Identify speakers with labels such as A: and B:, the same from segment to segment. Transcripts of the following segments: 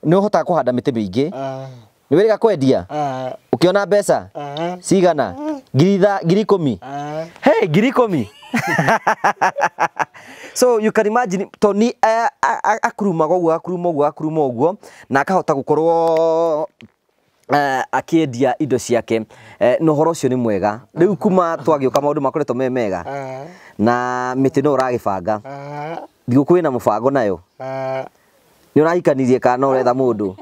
A: Nĩ ũhotaga kũhanda mĩtĩ mĩingĩ. Nĩ wĩrĩga kwendia? Ũkĩona mbeca? Cigana? Ngiri 10. Hey, ngiri 10. So you can imagine Tony akurumaga ũguo akuruma ũguo akuruma ũguo na akahota gũkorwo akiendia indo ciake na ũhoro ũcio nĩ mwega. Rĩu kuma twagĩũka maũndũ makoretwo me mega na mĩtĩ no ũragĩbanga. Thigũkũ ĩna mũbango nayo. Nĩ ũrahikanirie kana no ũretha mũndũ?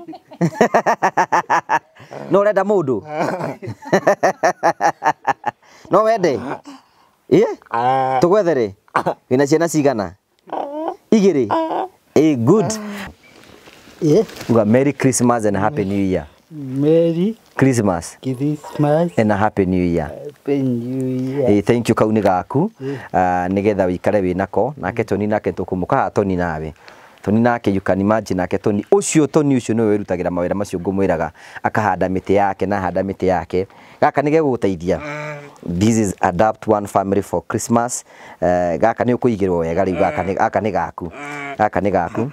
A: No ũrenda mũndũ? No wende? Ĩĩ? Tũgwethere? Wĩna ciana cigana? 2. Eh, good.
B: Yeah.
A: Uga Merry Christmas and Happy New Year.
B: Merry
A: Christmas
B: Christmas
A: and a Happy New Year.
B: Happy New Year.
A: Eh, thank you kau nĩ gaku. Nĩgetha wĩikare wĩ nako. Nake Tony nake tũkũmũka Tony nawe. Tony nake you can imagine nake Tony ũcio Tony ũcio nĩwe wĩrutagĩra mawĩra macio ngũmwĩraga akahanda mĩtĩ yake na handa mĩtĩ yake. Gaka nĩ gegũgũteithia. This is Adopt One Family for Christmas. Gaka nĩ ũkũigĩrwo wega rĩu gaka nĩ gaku. Gaka nĩ gaku.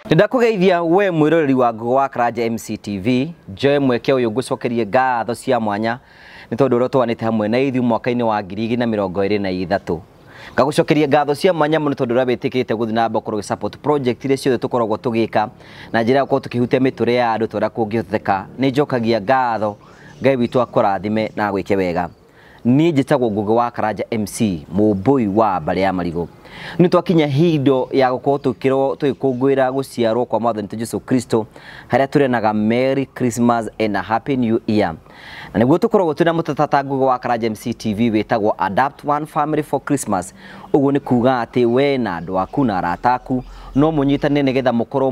A: Ndakũgeithia we mwĩroreri wa Ngũgĩ wa Karanja MCTV, njoe mweke ũyũ ngũcokerie ngatho cia mwanya nĩ tondũ ũrĩa twanĩte hamwe na ithuĩ mwaka-inĩ wa 2023. Ngagũcokeria ngatho cia mwanya mũno tondũ ũrĩa wĩtĩkĩrĩte gũthiĩ na mbere gũkorwo ũgĩ support project iria ciothe tũkoragwo tũgĩka na njĩra ya gũkorwo tũkĩhutia mĩtũrĩre ya andũ ta ũrĩa kũngĩhoteka. Nĩ njokagia ngatho, Ngai witũ akũrathime na agwĩke wega. Niĩ njĩtagwo Ngũgĩ wa Karanja MC, mũmbũi wa mbarĩ ya marigũ. Nĩ twakinya hindo ya gũkorwo tũgĩkũngũĩra gũciarwo kwa Mwathani witũ Jesũ Kristo, harĩa tũrenaga Merry Christmas and a Happy New Year. Na nĩguo tũkoragwo twĩna mũtatata Ngũgĩ wa Karanja MC TV wĩtagwo Adopt One Family for Christmas. Ũguo nĩ kuga atĩ we na andũ aku na arata aku no mũnyitane nĩgetha mũkorwo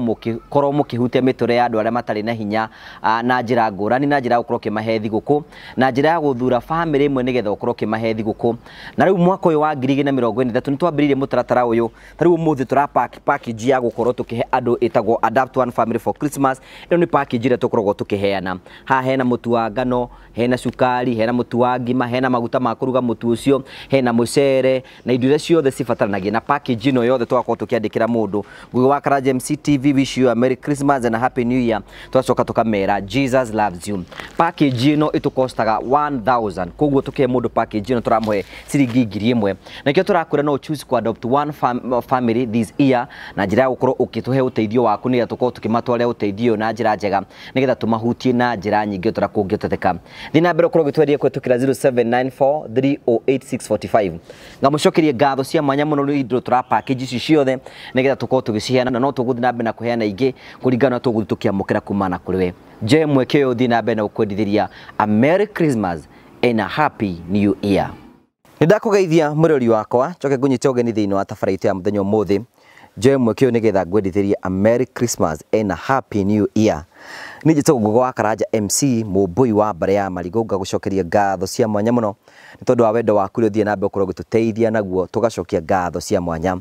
A: mũkĩhutia mĩtũrĩre ya andũ arĩa matarĩ na hinya na njĩra ngũrani, na njĩra ya gũkorwo ũkĩmahe thigũkũ, na njĩra ya gũthura bamĩrĩ ĩmwe nĩgetha ũkorwo ũkĩmahe thigũkũ. Na rĩu mwaka ũyũ wa 2023 nĩ twambĩrĩirie mũtaratara ũyũ. Ta rĩu ũmũthĩ tũra package ya gũkorwo tũkĩhe andũ ĩtagwo Adopt One Family for Christmas. Ĩno nĩ package ĩrĩa tũkoragwo tũkĩheana. Haha hena mũtu wa ngano, hena cukari, hena mũtu wa ngima, hena maguta ma kũruga mũtu ũcio, hena mũcere na indo iria ciothe cibataranagia. Na package ĩno yothe tũgakorwo tũkĩandĩkĩra mũndũ Ngũgĩ wa Karanja MC TV wish you a Merry Christmas and a Happy New Year. Twacoka tũkamera Jesus loves you. Package ĩno ĩtũkostaga 1000. Koguo tũkĩhe mũndũ package ĩno tũramũhe ciringi 1000. Nakĩo tũrakwĩra no choose ku adopt one family this year na njĩra ya gũkorwo ũkĩtũhe ũteithio waku nĩgetha tũkorwo tũkĩmatwarĩra ũteithio na njĩra njega nĩgetha tũmahutie na njĩra nyingĩ tũrĩa kũngĩhoteka. Thiĩ na mbere ũkorwo ũgĩtweria kũhĩtũkĩra 0794 308 645. Ngamũcokerie ngatho cia mwanya mũno nĩ indo tũra package ici ciothe nĩgetha tũkorwo tũgĩciheana, na no tũgũthiĩ na mbere na kũheana ingĩ kũringana na tũgũthiĩ tũkĩamũkĩra kumana kũrĩ we. Njoe mweke ũyũ ũthiĩ na mbere na gũkwendithĩria a Merry Christmas and a Happy New Year. Nĩ ndakũgeithia mwĩrori wakwa, njoke ngũnyite ũgeni thĩinĩ wa tabarĩra itũ ya mũthenya ũmũthĩ. Njoe mweke ũyũ nĩgetha ngwendithĩrie a Merry Christmas and a Happy New Year. Niĩ njĩtagwo Ngũgĩ wa Karanja MC, mũmbũi wa mbarĩ ya marigũ. Ngagũcokeria ngatho cia mwanya mũno nĩ tondũ wa wendo waku ũrĩa ũthiĩ na mbere gũkorwo ũgĩtũteithia naguo, tũgacokia ngatho cia mwanya.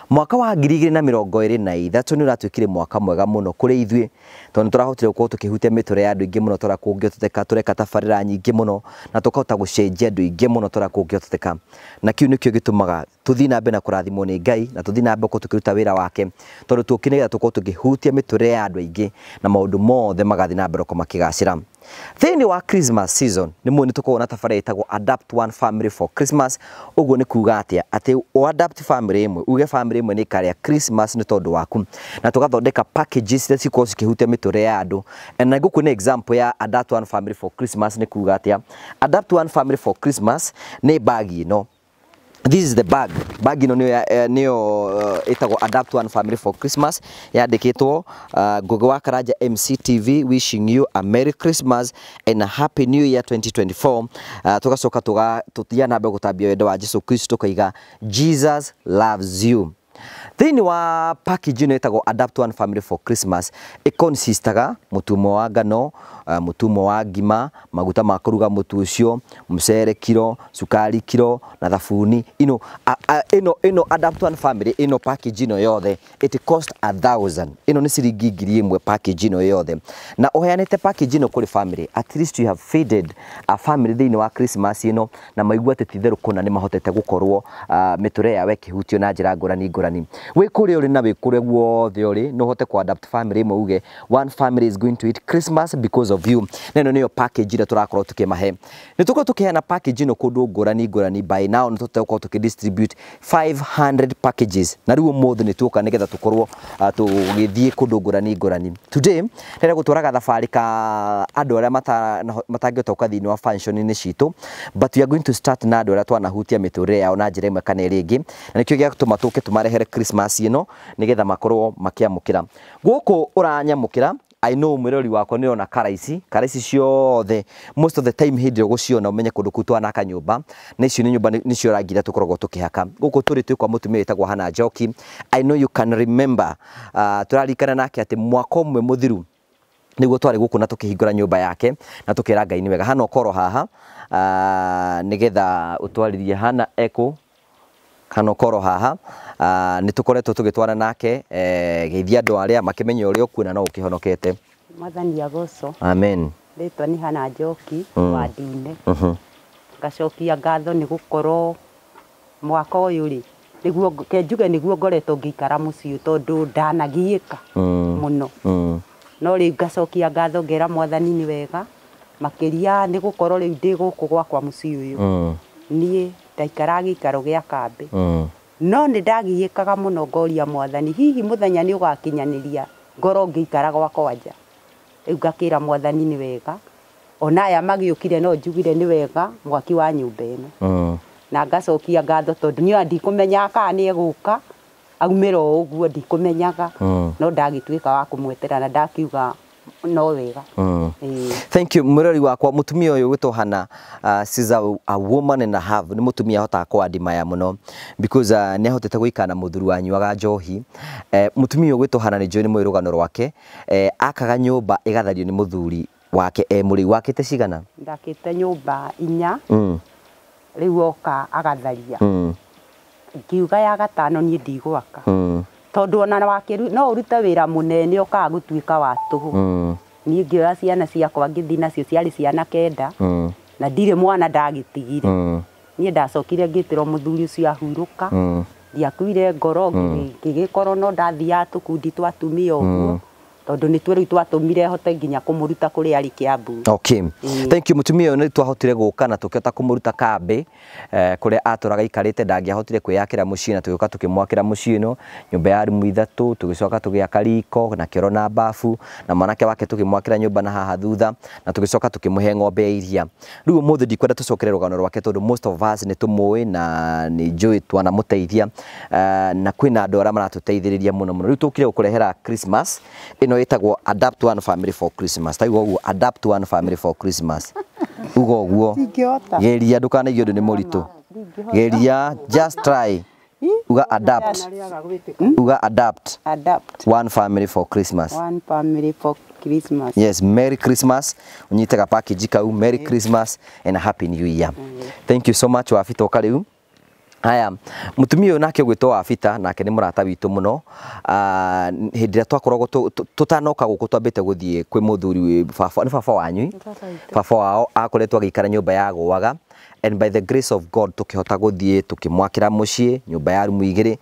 A: Mwaka wa 2023 nĩ ũratuĩkire mwaka mwega mũno kũrĩ ithuĩ, tondũ nĩ tũrahotire gũkorwo tũkĩhutia mĩtũrĩre ya andũ aingĩ mũno tũrĩa kũngĩhoteka, tũreka tabarĩra nyingĩ mũno na tũkahota gũcenjia andũ aingĩ mũno tũrĩa kũngĩhoteka. Na kĩu nĩkĩo gĩtũmaga tũthiĩ na mbere na kũrathimwo nĩ Ngai, na tũthiĩ na mbere gũkorwo tũkĩruta wĩra wake, tondũ tũkĩ nĩgetha tũkorwo tũkĩhutia mĩtũrĩre ya andũ aingĩ na maũndũ mothe magathiĩ na mbere gũkorwo makĩgacĩra. Thĩinĩ wa Christmas season nĩ mũĩ nĩ tũkoragwo na tabarĩra ĩtagwo Adopt One Family for Christmas. Ũguo nĩ kuga atĩa? Atĩ o adopt family ĩmwe, uge family ĩmwe nĩ ĩkarĩa Christmas nĩ tondũ waku, na tũgathondeka packages iria cikoragwo cikĩhutia mĩtũrĩre ya andũ. Na ngũkwĩra example ya Adopt One Family for Christmas nĩ kuga atĩa? Adopt One Family for Christmas nĩ bag ĩno. This is the bag. Bag ĩno nĩyo ĩtagwo Adopt One Family for Christmas. Yandĩkĩtwo Ngũgĩ wa Karanja MC TV wishing you a Merry Christmas and a Happy New Year 2024. Tũgacoka tũthiaga na mbere gũtambia wendo wa Jesũ Kristo, tũkaiga Jesus loves you. Thĩinĩ wa package ĩno ĩtagwo Adapt One Family for Christmas, ĩconsistaga mũtu ũmwe wa ngano, mũtu ũmwe wa ngima, maguta ma kũruga mũtu ũcio, mũcere kiro, cukari kiro na thabuni. Ino ĩno Adapt One Family ĩno package ĩno yothe it cost 1000. Ĩno nĩ ciringi 1000 package ĩno yothe. Na ũheanĩte package ĩno kũrĩ family, at least you have fed a family thĩinĩ wa Christmas ĩno, na maigua atĩ ti-itherũ kũna nĩ mahotete gũkorwo mĩtũrĩre yao ĩkĩhutio na njĩra ngũrani ngũrani. Wĩ kũrĩa ũrĩ na wĩ kũrĩa guothe ũrĩ, no ũhote kũ adapt family ĩmwe uge one family is going to eat Christmas because of you. Na ĩno nĩyo package ĩrĩa tũrakorwo tũkĩmahe. Nĩ tũkorwo tũkĩheana package ĩno kũndũ ngũrani ngũrani. By now nĩ tũgũkorwo tũkĩ distribute 500 packages, na rĩu ũmũthĩ nĩ tuoka nĩgetha tũkorwo tũgĩthiĩ kũndũ ngũrani ngũrani. Today ndĩrenda gũtwaraga thabarĩ ka andũ arĩa matangĩhota gũka thĩinĩ wa function-inĩ citũ, but we are going to start na andũ arĩa twanahutia mĩtũrĩre yao na njĩra ĩmwe kana ĩrĩa ĩngĩ, na nĩkĩo gĩatũma tũke tũmarehere Christmas ĩno nĩgetha makorwo makĩamũkĩra. Gũkũ ũranyamũkĩra, I know mwĩrori wakwa nĩ ũrona kara ici ciothe most of the time hĩndĩ ĩrĩa ũgũciona ũmenye kũndũ kũu twanaka nyũmba, na icio nĩ nyũmba nĩcio rangi iria tũkoragwo tũkĩhaka. Gũkũ tũrĩ twĩ kwa mũtumia wĩtagwo Hannah Njoki. I know you can remember, tũraririkana nake atĩ mwaka ũmwe mũthiru nĩguo twarĩ gũkũ na tũkĩhingũra nyũmba yake na tũkĩra Ngai nĩ wega. Hana ũkorwo haha nĩgetha ũtwarĩrie Hana ekũ. Hana ũkorwo haha, nĩ tũkoretwo tũgĩtwara nake, geithia andũ arĩa makĩmenye ũrĩa ũkuona no ũkĩhonokete.
C: Mwathani agocwo.
A: Amen.
C: Rĩtwa nĩ Hannah Njoki wa Ndune. Ngacokia ngatho nĩ gũkorwo mwaka ũyũ rĩ, nĩguo ke njuge nĩguo ngoretwo ngĩikara mũciĩ tondũ ndanagiĩka mũno. No rĩu ngacokia ngatho ngera Mwathani nĩ wega makĩria nĩ gũkorwo rĩu ndĩ gũkũ gwakwa mũciĩ ũyũ. Niĩ ndaikaraga gĩikaro gĩa kambĩ. No nĩ ndagiĩkaga mũno ngoria Mwathani, hihi mũthenya nĩ ũgakinyanĩria ngorwo ngĩikara gwakwa nja. Rĩu ngakĩra Mwathani nĩ wega. Ona aya magĩũkire no njugire nĩ wega mwaki wa nyũmba ĩno. Na ngacokia ngatho tondũ niĩ ndikũmenyaga kana nĩ egũka aumĩra o ũguo ndikũmenyaga, no ndagĩtuĩka wa kũmwetera na ndakiuga no wega.
A: Thank you mwĩrori wakwa. Mũtumia ũyũ gwĩtwo Hannah, she's a woman and a half. Nĩ mũtumia ahotaga kũadmire mũno because nĩ ahotete gũikara na mũthuri wanyuaga njohi. Mũtumia ũyũ gwĩtwo Hannah nĩ njũĩ nĩ mũĩ rũgano rwake. Akaga nyũmba ĩgathario nĩ mũthuri wake e mũrĩu. Wakĩte cigana?
C: Ndakĩte nyũmba 4. Rĩu oka agatharia. Ngiuga ya gatano niĩ ndigwaka. Tondũ ona wakĩru no ũrute wĩra mũnene ũkaga gũtuĩka wa tũhũ. Niĩ ngĩoya ciana ciakwa ngĩthiĩ nacio, ciarĩ ciana 9 na ndirĩ mwana ndagĩtigire. Niĩ ndacokire ngĩtĩrwo mũthuri ũcio ahurũka. Ndiakuire ngoro ngĩgĩkorwo no ndathiaga tũkundi twa atumia ũguo, tondũ nĩtuo rĩu twatũmire hote nginya kũmũruta kũrĩa arĩ Kiambu.
A: Okay. Thank you. Mũtumia ũyũ nĩ twahotire gũka na tũkĩhota kũmũruta kambĩ, kũrĩa atũraga aikarĩte, ndangĩahotire kwĩyakĩra mũciĩ, na tũgĩũka tũkĩmwakĩra mũciĩ ĩno nyũmba ya rumu 3, tũgĩcoka tũgĩaka riko na kĩoro na bafu, na mwanake wake tũkĩmwakĩra nyũmba na haha thutha, na tũgĩcoka tũkĩmũhe ng'ombe ya iria. Rĩu ũmũthĩ ndikwenda tũcokere rũgano rwake tondũ most of us nĩ tũmũĩ na nĩ njũĩ twanamũteithia, na kwĩna andũ arĩa maratũteithĩrĩria mũno mũno. Rĩu tũkire gũkũrehera Christmas ĩno ĩtagwo Adapt One Family for Christmas. Taigua ũguo, Adapt One Family for Christmas. Uga ũguo.
C: Ndingĩhota.
A: Geria ndũkanaigue ũndũ nĩ mũritũ. Geria, just try. Uga adapt. Uga adapt.
C: Adapt.
A: One family for Christmas.
C: One family for Christmas.
A: Yes, Merry Christmas. Unyite ga package kau, Merry Christmas and a Happy New Year. Thank you so much Wafita ũka rĩu. Haya, mũtumia ũyũ nake ũgwĩtwo Wafita, nake nĩ mũrata witũ mũno. Hĩndĩ ĩrĩa twakoragwo tũtanoka gũkũ twambĩte gũthiĩ kwĩ mũthuri wĩ baba, nĩ baba wanyu? Baba wao akoretwo agĩikara nyũmba ya gũaga, and by the grace of God tũkĩhota gũthiĩ tũkĩmwakĩra mũciĩ nyũmba ya rumu 2,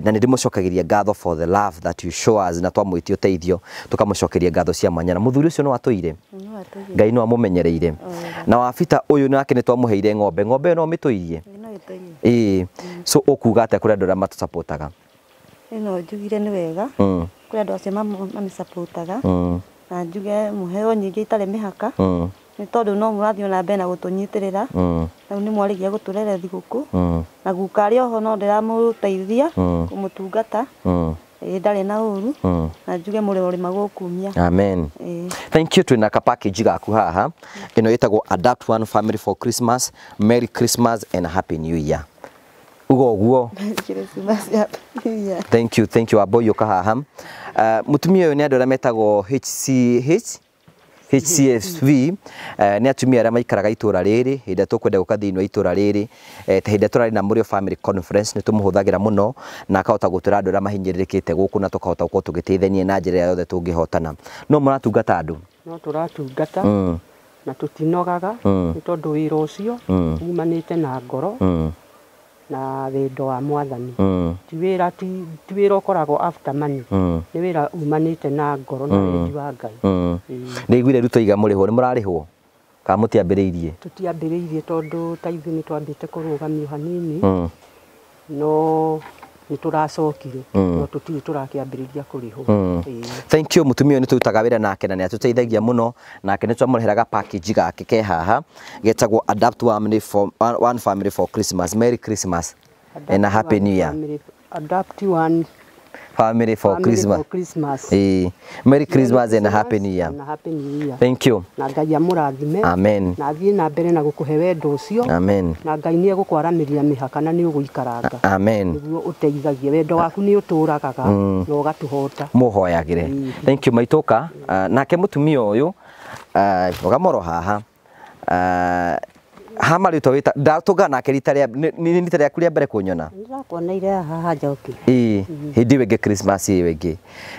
A: na nĩ ndĩmũcokagĩria ngatho for the love that you show us, na twamwĩtia ũteithio tũkamũcokeria ngatho cia mwanya. Na mũthuri ũcio no atũire, Ngai no amũmenyereire. Na Wafita ũyũ nake nĩ twamũheire ng'ombe, ng'ombe ĩyo no mĩtũirie. Ĩĩ, so ũkuga atĩa kũrĩ andũ arĩa matũsupportaga?
D: Ĩno njugire nĩ wega kũrĩ andũ acio mamĩsupportaga, na njuge mũheo nyingĩ itarĩ mĩhaka, nĩ tondũ no mũrathiĩ na mbere na gũtũnyitĩrĩra. Rĩu nĩ mwarĩkia gũtũrere thigũkũ, na guka arĩ oho no ndĩramũteithia kũmũtungata. Ndarĩ na ũru, na njuge mũrĩ ũrĩma gũkumia.
A: Amen. Thank you. Twĩna ka package gaku haha, ĩno ĩtagwo Adapt One Family for Christmas. Merry Christmas and Happy New Year. Uga ũguo.
D: Christmas, Happy New Year.
A: Thank you, thank you. Amba ũyũka haha. Mũtumia ũyũ nĩ andũ arĩa metagwo HCH HCSV, nĩ atumia arĩa maikaraga itũra rĩrĩ. Hĩndĩ ĩrĩa tũkwenda gũka thĩinĩ wa itũra rĩrĩ, ta hĩndĩ ĩrĩa tũrarĩ na Mũrĩo Family Conference, nĩ tũmũhũthagĩra mũno na akahota gũtwĩra andũ arĩa mahinyĩrĩrĩkĩte gũkũ, na tũkahota gũkorwo tũgĩteithania na njĩra ĩrĩa yothe tũngĩhotana. No mũratungata andũ?
C: No tũratungata na tũtinogaga, nĩ tondũ wĩra ũcio umanĩte na ngoro na wendo wa Mwathani. Ti wĩra, ti wĩra ũkoragwo after money, nĩ wĩra umanĩte na ngoro na wendi wa Ngai.
A: Nĩiguire Ruto iga mũrĩhwo, nĩ mũrarĩhwo kana mũtiambĩrĩirie?
C: Tũtiambĩrĩirie tondũ ta ithuĩ nĩ twambĩte kũrũgamio hanini, no nĩ tũracokire, no tũtirĩ tũrakĩambĩrĩria kũrĩhwo.
A: Thank you. Mũtumia ũyũ nĩ tũrutaga wĩra nake na nĩ atũteithagia mũno, nake nĩ twamũreheraga package gake ke haha getagwo Adapt One Family for Christmas. Merry Christmas and a Happy New Year.
C: Adapt One
A: Family for
C: Family
A: Christmas.
C: for Christmas.
A: Merry Christmas and a Happy New Year.
C: And a Happy New Year.
A: Thank you.
C: Na Ngai amũrathime.
A: Amen.
C: Na athiĩ na mbere na gũkũhe wendo ũcio.
A: Amen.
C: Na Ngai nĩ egũkwaramĩria mĩhaka na nĩ ũgũikaranga.
A: Amen.
C: Nĩguo ũteithagie wendo waku nĩ ũtũragaga na ũgatũhota.
A: Mũhoyagĩre. Thank you maitũka. Nake mũtumia ũyũ ũgamoro haha, hama rĩtwa wĩta ndatũngana nake rita rĩa nĩ rita rĩaku rĩa mbere kũnyona?
E: Ndĩrakuoneire haha Njoki.
A: Ĩĩ, hĩndĩ ĩyo ĩngĩ Christmas ĩyo ĩngĩ,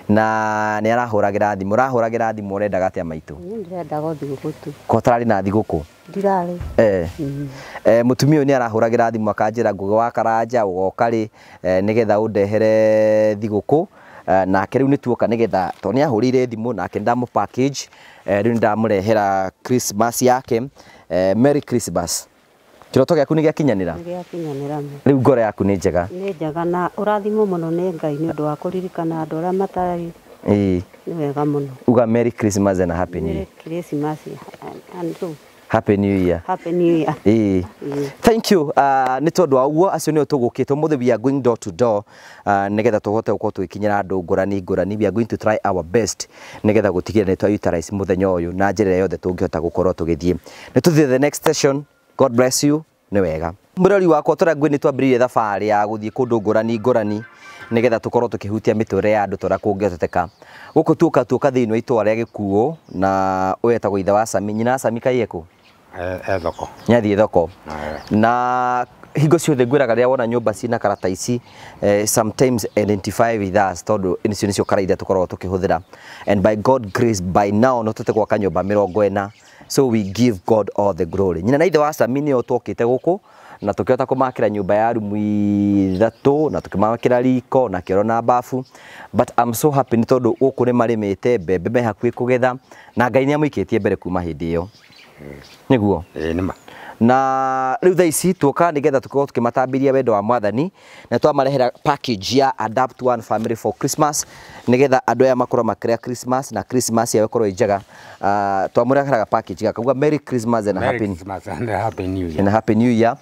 A: na nĩ arahũragĩra thimũ, ũrahũragĩra thimũ ũrendaga atĩa maitũ?
E: Niĩ ndĩrendaga o thigũkũ tu.
A: Ko ũtararĩ na thigũkũ?
E: Ndirarĩ.
A: Mũtumia ũyũ nĩ arahũragĩra thimũ akanjĩra Ngũgĩ wa Karanja ũgoka rĩ, nĩgetha ũndehere thigũkũ. Nake rĩu nĩ tuoka nĩgetha, tondũ nĩ ahũrĩire thimũ nake ndamũ package, rĩu nĩ ndamũrehera Christmas yake. Merry Christmas. Kĩroto gĩaku nĩ gĩakinyanĩra?
E: Nĩ gĩakinyanĩra.
A: Rĩu ngoro yaku nĩ njega?
E: Nĩ njega, na ũrathimwo mũno nĩ Ngai nĩ ũndũ wa kũririkana andũ arĩa matarĩ.
A: Ĩĩ.
E: Nĩ wega mũno.
A: Uga Merry Christmas and a Happy New Year.
E: Merry Christmas and
A: Happy New Year.
E: Happy New Year.
A: Ĩĩ. Thank you. Nĩ tondũ wa ũguo acio nĩo tũgũkĩte ũmũthĩ, we are going door to door, nĩgetha tũhote gũkorwo tũgĩkinyĩra andũ ngũrani ngũrani. We are going to try our best nĩgetha gũtigĩrĩra nĩ twa utilize mũthenya ũyũ na njĩra ĩrĩa yothe tũngĩhota gũkorwo tũgĩthiĩ. Nĩ tũthiĩ the next session. God bless you. Nĩ wega. Mũrori wakwa, tũrĩa ngwĩ nĩ twambĩrĩirie thabarĩ ya gũthiĩ kũndũ ngũrani ngũrani nĩgetha tũkorwo tũkĩhutia mĩtũrĩre ya andũ ta ũrĩa kũngĩhoteteka. Gũkũ tuoka tuoka thĩinĩ wa itũra rĩa Gĩkuũ, na ũyũ etagwo ithe wa Sami. Nyina wa Sami kaĩ ekũ?
F: E thoko.
A: Nĩathiĩ thoko. Na hingo ciothe ngwĩraga rĩrĩa wona nyũmba ciĩna karata ici, sometimes identify with us, tondũ icio nĩcio kara iria tũkoragwo tũkĩhũthĩra. And by God grace, by now no tũte gwaka nyũmba 40. So we give God all the glory. Nyina na ithe wa Sami nĩo twokĩte gũkũ na tũkĩhota kũmakĩra nyũmba ya rumu 3, na tũkĩmakĩra riko na kĩoro na bafu. But I'm so happy nĩ tondũ gũkũ nĩ marĩmĩte mbembe, me hakuhĩ kũgetha, na Ngai nĩ amũikĩtie mbere kuma hĩndĩ ĩyo. Nĩguo?
F: Ĩĩ nĩma.
A: Na rĩu thaa ici tuoka nĩgetha tũkorwo tũkĩmatambiria wendo wa Mwathani, na twamarehera package ya Adapt One Family for Christmas nĩgetha andũ aya makorwo makĩrĩa Christmas na Christmas yao ĩkorwo ĩ njega. Twamũreheraga package gaka kauga Merry Christmas and
F: Merry
A: Happy
F: Christmas and Happy New Year.
A: And Happy New Year.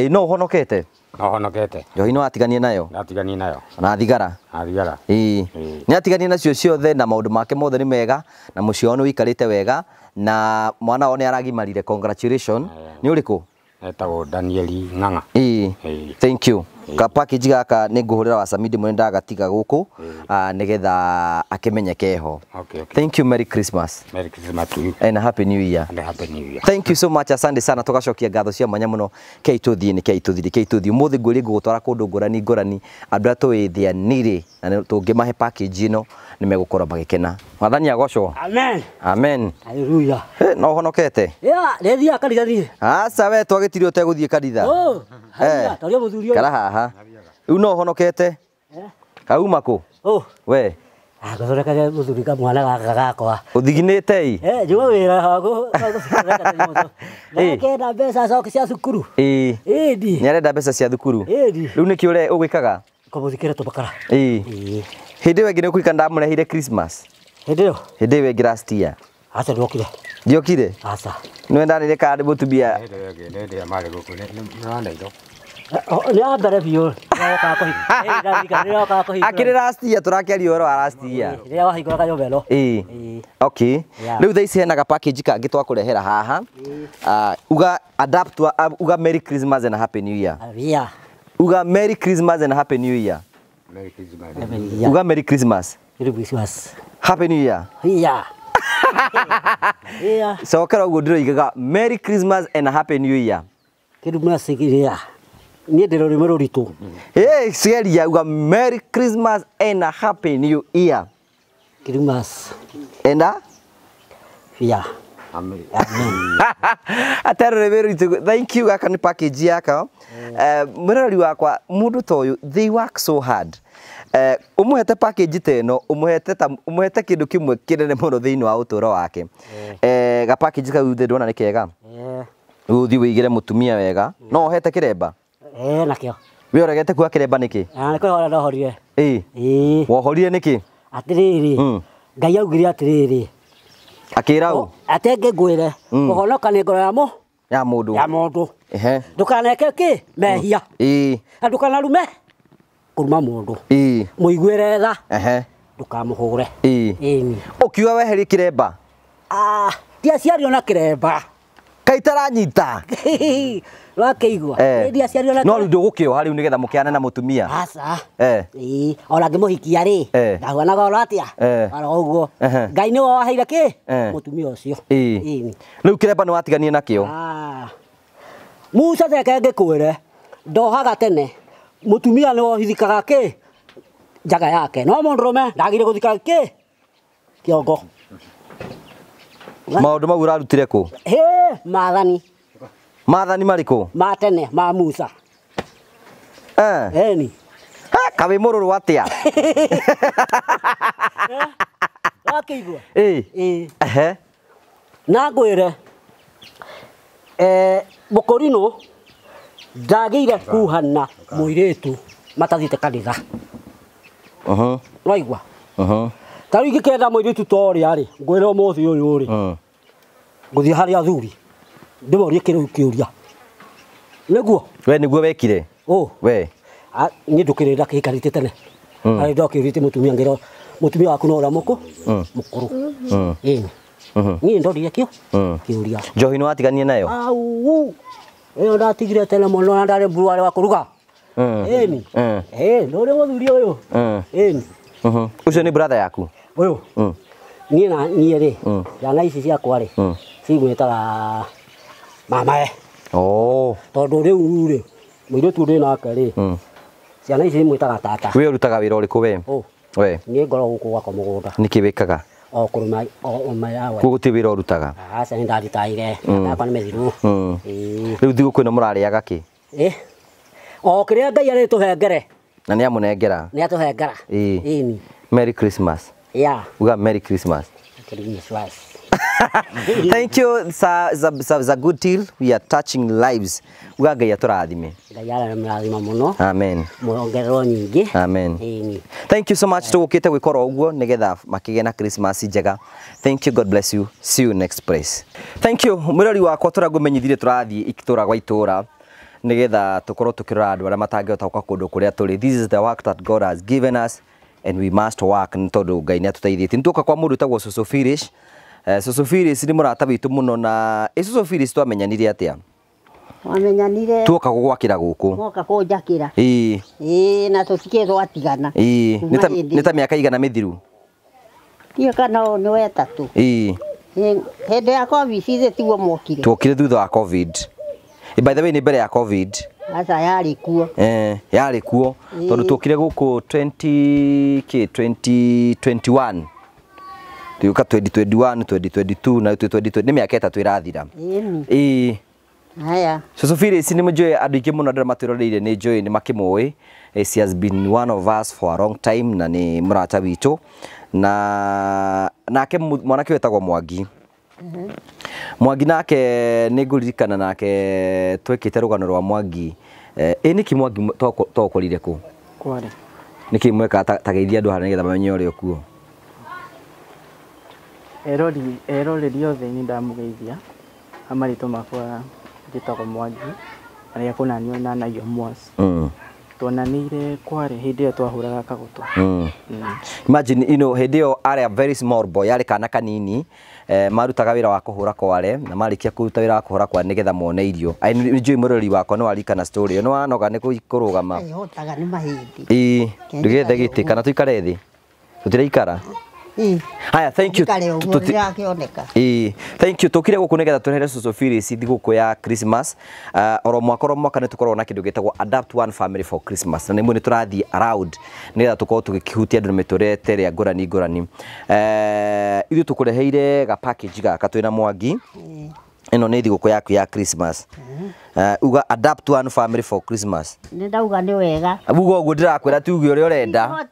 A: No ũhonokete?
F: No honokete.
A: Njohi nĩ watiganie nayo?
F: Ndatiganie nayo.
A: Na thigara?
F: Na thigara.
A: Ĩĩ. Nĩ atiganie nacio ciothe, na maũndũ make mothe nĩ mega, na mũciĩ wao nĩ ũikarĩte wega, na mwana wao nĩ aragimarire. Congratulations. Nĩ ũrĩkũ?
F: Etagwo Danieli Ng'ang'a.
A: Ĩĩ.
F: Ĩĩ.
A: Thank you. Ka package gaka nĩ ngũhũrĩra wa Sami ndĩmwĩre ndagatiga gũkũ, nĩgetha akĩmenyeke ho.
F: Okay, okay.
A: Thank you. Merry Christmas.
F: Merry Christmas to you.
A: And a Happy New Year.
F: And a Happy New Year.
A: Thank you so much. Asante sana. Tũgacokia ngatho cia mwanya mũno. Kei tũthiĩ nĩ kei tũthiĩ kei tũthiĩ. Ũmũthĩ ngwĩrie ngũgũtwara kũndũ ngũrani ngũrani, andũ arĩa tũĩ thĩa nĩrĩ na tũngĩmahe package ĩno nĩ megũkorwo magĩkena. Mwathani agocwo.
B: Amen.
A: Amen.
B: Hallelujah.
A: No ũhonokete?
B: Ya, nĩthiaga kanitha niĩ.
A: Aca we twagĩtire ũtegũthiĩ kanitha.
B: Oh, hallelujah. Toria mũthuri ũyũ.
A: Kara haha. Rĩu no ũhonokete? Kauma kũ?
B: Oh.
A: We.
B: Ngũthondekage mũthuri kamwana gaka gakwa.
A: Ũthiginĩte ĩ?
B: Njuma wĩra wa gũthondeka. Nakenda mbeca coke cia cukuru.
A: Ĩĩ.
B: Ĩndi.
A: Nĩ arenda mbeca cia thukuru.
B: Ĩndi.
A: Rĩu nĩkĩ ũre ũgwĩkaga?
B: Kũmũthikĩra tũmakara.
A: Ĩĩ.
B: Ĩĩ.
A: Hĩndĩ ĩyo ĩngĩ nĩ ũkũririkana ndamũreheire Christmas?
B: Hĩndĩ ĩyo?
A: Hĩndĩ ĩyo ĩngĩ last year.
B: Aca ndokire.
A: Ndiokire?
B: Aca.
A: Nĩ wendanire kana nĩ mũtumia?
F: Hĩndĩ ĩyo ĩngĩ hĩndĩ ĩrĩa marĩ gũkũ nĩ wanaitho.
B: Nĩ wa mbere biũ.
A: Akĩrĩ last year, tũrakĩaria ũhoro wa last year.
B: Rĩrĩa wahingũraga nyũmba ĩno.
A: Ĩĩ. Okay.
B: Yeah.
A: Rĩu thaa ici hena ga package kangĩ twakũrehera haha. Uga adapt uga Merry Christmas and a Happy New Year.
B: Yeah.
A: Uga Merry Christmas and Happy New Year.
F: Merry Christmas.
A: Uga Merry Christmas.
B: Merry Christmas.
A: Happy New Year.
B: Yeah. Yeah.
A: Cokera ũguo ndĩroigaga Merry Christmas and Happy New Year.
B: Kĩndũ mũracikiria. Niĩ ndĩ rũrĩmĩ rũritũ.
A: Hey, ceria uga Merry Christmas and a Happy New Year.
B: Christmas.
A: And a?
B: Yeah.
F: Amen.
A: Atero rũrĩmĩ rũritũ. Thank you gaka nĩ package yaka. Mũrori wakwa mũndũ ta ũyũ they work so hard. Umuhete package ta ĩno umuhete kĩndũ kĩmwe kĩnene mũno thĩinĩ wa ũtũũro wake. Ga package kau ndĩrona nĩ kega. Ũthiĩ wĩigĩre mũtumia wega. No ũhete kĩremba?
B: Nakĩo.
A: We ũregete kuoya kĩremba nĩkĩ?
B: Nĩ kwĩhora ndohorire.
A: Ĩĩ. Wohorire nĩkĩ?
B: Atĩrĩrĩ. Ngai augire atĩrĩrĩ.
A: Akĩra ũ?
B: Atenge ngwĩre. Kũhonoka nĩ ngoro ya
A: mũndũ.
B: Ya mũndũ. Ndũkaneke kĩ? Mehia.
A: Ĩĩ.
B: Na ndũkanarume kũruma mũndũ.
A: Ĩĩ.
B: Mũiguĩre tha. Ndũkamũhũre.
A: Ĩĩ. Ũkiuga weherie kĩremba?
B: Ndiaciarirwo na kĩremba.
A: Kaĩ itaranyita?
B: Wakĩigua? Ndiaciarirwo na
A: No rĩu ndũgũkĩoha rĩu nĩgetha mũkĩane na mũtumia.
B: Aca. Ĩĩ. Ona ngĩmũhikia rĩ, ndahuanaga oro atĩa? Oro ũguo. Ngai nĩwe waheire kĩ? Mũtumia ũcio.
A: Ĩĩ. Rĩu kĩremba nĩ watiganie nakĩo?
B: Musa reke ngĩkwĩre, ndohaga tene. Mũtumia nĩwe ũhithikaga kĩ? Njaga yake. No mũndũrũme ndagĩrĩire gũthika kĩ? Kĩongo.
A: Maũndũ mau ũrarutire kũ?
B: Hĩ, maathani.
A: Maathani marĩkũ?
B: Ma tene, ma Musa. Ĩni.
A: Kawĩ mũrũrũ atĩa?
B: Wakĩigua?
A: Ĩĩ. Ehe.
B: Na ngwĩre, mũkũrinũ ndagĩire kuhana mũirĩtu matathiĩte kanitha. Waigua? Ta rĩu ingĩkenda mũirĩtu ta ũrĩa rĩ, ngwĩre ũmũthĩ ũyũ rĩ, ngũthiĩ harĩ athuri ndĩmorie kĩũria. Nĩguo?
A: We nĩguo wekire? We.
B: Niĩ ndũkĩrĩ ndakĩhikanĩtie tene. Harĩ ndokĩũrĩtie mũtumia ngĩrwo mũtumia waku no ũrĩa mũkũrũ. Ĩni. Niĩ ndorire kĩũria.
A: Njohi nĩwatiganie nayo?
B: Au. Ĩyo ndatigire tene mũno na ndarĩ mburwarĩ wa kũruga. Ĩni. Ndũrĩ mũthuri ũyũ. Ĩni.
A: Ũcio nĩ brother yaku?
B: Ũyũ. Niĩ na niĩ rĩ, ciana ici ciakwa rĩ, cigwĩtaga mamae. Tondũ rĩu rĩ, mũirĩtu ndĩ nake rĩ, ciana ici imwĩtaga tata.
A: We ũrutaga wĩra ũrĩkũ we? We.
B: Niĩ ngoragwo gũkũ gwakwa mũgũnda.
A: Nĩkĩ wĩkaga?
B: O kũrĩma o yawe.
A: Kuo gũtirĩ wĩra ũrutaga?
B: Aca nĩ ndaritaire. Yakwa nĩ mĩthiru.
A: Rĩu thigũkũ ĩno mũrarĩaga kĩ?
B: O kĩrĩa Ngai arĩtũhengere.
A: Na nĩ amũnengera?
B: Nĩ atũhengera.
A: Ĩĩ. Merry Christmas.
B: Yeah.
A: Uga Merry Christmas.
B: Christmas.
A: Thank you, sir. It's a good deal. We are touching lives. Uga Ngai atũrathime.
B: Ngai aramũrathima mũno.
A: Amen.
B: Muongererwo nyingĩ.
A: Amen. Thank you so much. Tũgũkĩte gwĩkora ũguo nĩgetha makĩgĩe na Christmas njega. Thank you. God bless you. See you next place. Thank you. Mũrori wakwa tũragũmenyithirie tũrathiĩ itũra gwa itũra nĩgetha tũkorwo tũkĩrora andũ arĩa matangĩhota gũka kũndũ kũrĩa tũrĩ. This is the work that God has given us and we must work nĩ tondũ Ngai nĩ atũteithĩtie. Nĩtuoka kwa mũndũ wĩtagwo Cũcũ Phyllis. Cũcũ Phyllis nĩ mũrata witũ mũno na Cũcũ Phyllis twamenyanire atĩa?
E: Wamenyanire
A: tuoka gũgwakĩra gũkũ.
E: Moka kũnjakĩra.
A: Ĩĩ.
E: Ĩĩ na tũtikĩ twatigana.
A: Ĩĩ. Nĩ ta mĩaka igana mĩthiru?
E: Ndiũĩ kana ũyũ nĩ wetatũ.
A: Ĩĩ.
E: Hĩndĩ ya Covid ithe tiguo mwokire.
A: Tuokire thutha wa Covid. By the way nĩ mbere ya Covid.
E: Aca yarĩ kuo.
A: Yarĩ kuo tondũ tuokire gũkũ 2021. Tuoka 2021, 2022 na 2023 nĩ mĩaka ĩtatũ ĩrathira. Ĩĩ.
E: Haya.
A: Cũcũ Phyllis nĩ mũnjũĩ andũ aingĩ mũno andũ arĩa matwĩroreire nĩ njũĩ nĩ makĩmũĩ. She has been one of us for a long time na nĩ mũrata witũ. Na nake mwanake wetagwo Mwangi. Mwangi nake nĩ ngũririkana nake twekĩte rũgano rwa Mwangi. Ĩ nĩkĩ Mwangi twaũkorire kũ?
G: Kware.
A: Nĩkĩ mweka tageithia andũ harĩa nĩgetha mamenye ũrĩa ũkuo?
G: Eroreri othe nĩ ndamũgeithia. Marĩtwa makwa njĩtagwo Mwangi, na rĩrĩa kũnanio nanagio Mwas. Tuonanĩire kware hĩndĩ ĩrĩa twahũraga kagoto.
A: Imagine, you know, hĩndĩ ĩyo arĩ a very small boy, arĩ kana kanini, marutaga wĩra wa kũhũra kware na marĩkia kũruta wĩra wa kũhũra kware nĩgetha mone irio. Nĩ njũĩ mũrori wakwa nĩ warikana story ĩyo, nĩ wanoga nĩ kũrũgama.
H: Hotaga nĩ mahĩndĩ.
A: Ĩĩ, ndũgethe gĩtĩ kana tũikare thĩ? Tũtiraikara? Haya, thank you. Ĩĩ, thank you. Tũkire gũkũ nĩgetha tũrehere Cũcũ Phyllis thigũkũ ya Christmas. Oro mwaka nĩ tũkoragwo na kĩndũ gĩtagwo Adapt One Family for Christmas. Na nĩmwe nĩ tũrathiĩ around nĩgetha tũkorwo tũgĩkĩhutia andũ na mĩtũrĩre ĩrĩa ngũrani ngũrani. Ithuĩ tũkũreheire ga package gaka twĩna Mwangi. Ĩno nĩ thigũkũ yaku ya Christmas. Uga Adapt One Family for Christmas.
H: Nĩ ndauga nĩ wega.
A: Uga ũguo ndĩrakwĩra tuge ũrĩa ũrenda.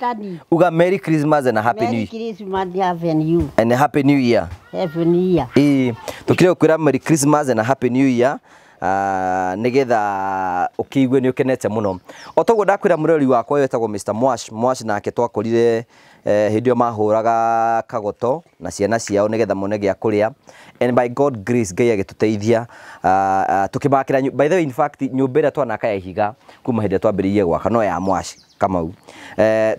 A: Uga Merry Christmas and a Happy New Year.
H: Merry Christmas and Happy New Year.
A: And a Happy New Year.
H: Happy New Year.
A: Ĩĩ, tũkire gũkwĩra Merry Christmas and a Happy New Year. Nĩgetha ũkĩigue nĩ ũkenete mũno. O toguo ndakwĩra mũrori wakwa wetagwo Mr. Mwash. Mwash nake twakorire hĩndĩ ĩyo mahũraga kagoto na ciana ciao nĩgetha mone gĩa kũrĩa. And by God grace Ngai agĩtũteithia tũkĩmakĩra. By the way, in fact nyũmba ĩrĩa twanaka ya ihiga kuma hĩndĩ ĩrĩa twambĩrĩirie gwaka no ya Mwash Kamau.